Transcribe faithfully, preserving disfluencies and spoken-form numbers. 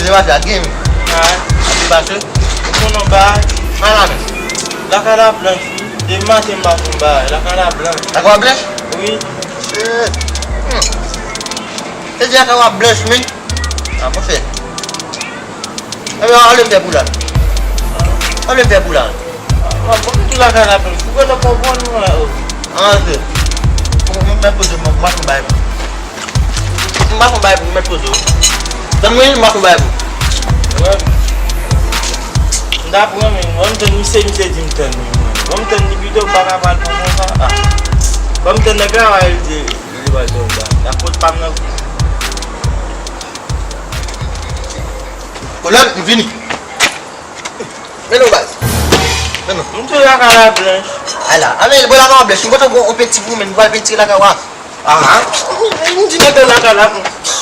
Se pa sa, gen. Ah, ap pase. Ou konn yon bagay? Ala men. Lakay la blanch, wi. Depi maten m pa fè yon bagay. Lakay la blanch. Lakay la blanch? Wi. Shit. Hmm. Se di lakay la blanch, men. Ah, bon fè. Ebyen, ale m fè pou la. Ale m fè pou la. Ah, bon, tout lakay la blanch. Ou konn konprann mwen, oh. Ah, se. Mwen poze, mwen, mwen, mwen, M pa fè bay pou mèt poze w. Tann mwen, m pa fè bay pou. Wè. M ta pran men, wè m tann misye, misye di m tann li mwen. Wè m tann li pito, m pa ka pral pran konsa. Ah. Wè m tann nèg la, wè li di, li pral fè yon bagay. La fòt pa m nan. Kolòn, m vini. Men non, baz. Men non. M tou lakay la blanch. Ala, a men, bon, lakay la blanch. M pote yon penti pou ou, men m pral pentire lakay wa. Ah, m di nèg la lakay la blanch.